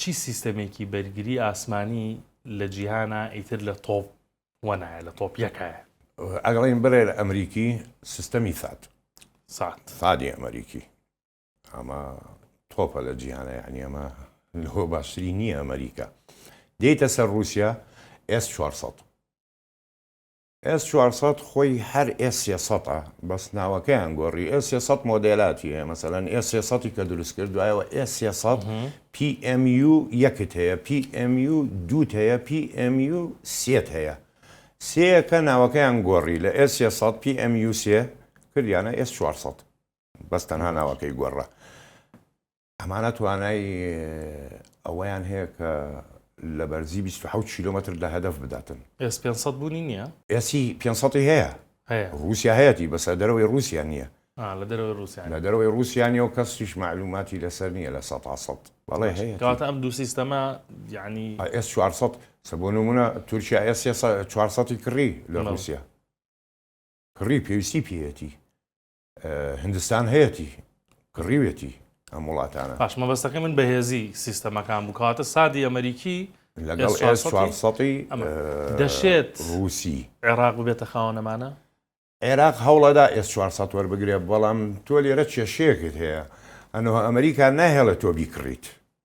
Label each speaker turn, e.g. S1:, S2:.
S1: چی سیستەمێکی بەرگری ئاسمانی لە جیهانا ئیتر لە تۆپ وەنایە لە تۆپ یەکایە؟
S2: ئەگەڵین بڵێ لە ئەمریکی سیستەمی ثاد.
S1: ساد.
S2: ثادی ئەمریکی ئەمە تۆپە لە جیهانە یعنی ئەمە لەوە باشتری نییە ئەمریکا. دێیتە سەر ڕووسیا ئێس 400. ئێس 400 خۆی هەر ئێس 300 ە بەس ناوەکەیان گۆڕی ئێس 300 مۆدێلاتی هەیە مەسەلەن ئێس 300 ی کە دروست کرد دوایەوە ئێس 300 پی ئێم یو یەکت هەیە پی ئێم یو دووت هەیە پی ئێم یو سێت هەیە سێیەکە ناوەکەیان گۆڕی لە ئێس 300 پی ئێم یو سێ کردیانە ئێس 400 بەس تەنها ناوەکەی گۆڕا. ئەمانە توانای ئەوەیان هەیە کە لە بەرزی 27 کیلۆمەتر لە هەدەف بداتن.
S1: ئێس 500 بوونی نییە؟
S2: ئێسی 500ی هەیە.
S1: هەیە.
S2: ڕووسیا هەیەتی بەس لە دەرەوەی ڕووسیا نییە.
S1: ئا لە دەرەوەی ڕووسیا
S2: نییە. لە دەرەوەی ڕووسیا نییە و کەسیش مەعلووماتی لەسەر نییە لە سەتا سەد. بەڵێ هەیەتی.
S1: کەواتە ئەم دوو سیستەمە یەعنی.
S2: ئێس 400 سە بۆ نموونە تورکیا ئێس 400ی کڕی لە ڕووسیا. کڕی پێویستی پێیەتی. هندستان هەیەتی کڕیوێتی ئەم وڵاتانە.
S1: باش مەبەستەکەی من بەهێزی سیستەمەکان بوو کەواتە سادی ئەمەریکی
S2: لەگەڵ ئێس 400
S1: دەشێت
S2: ڕووسی
S1: عێراق ببێتە خاوەنەمانە؟
S2: عێراق هەوڵەدا ئێس 400 وەربگرێ بەڵام تۆ لێرە کێشەیەکت هەیە ئەنەوە ئەمریکا ناهێڵێت تۆ بیکڕیت.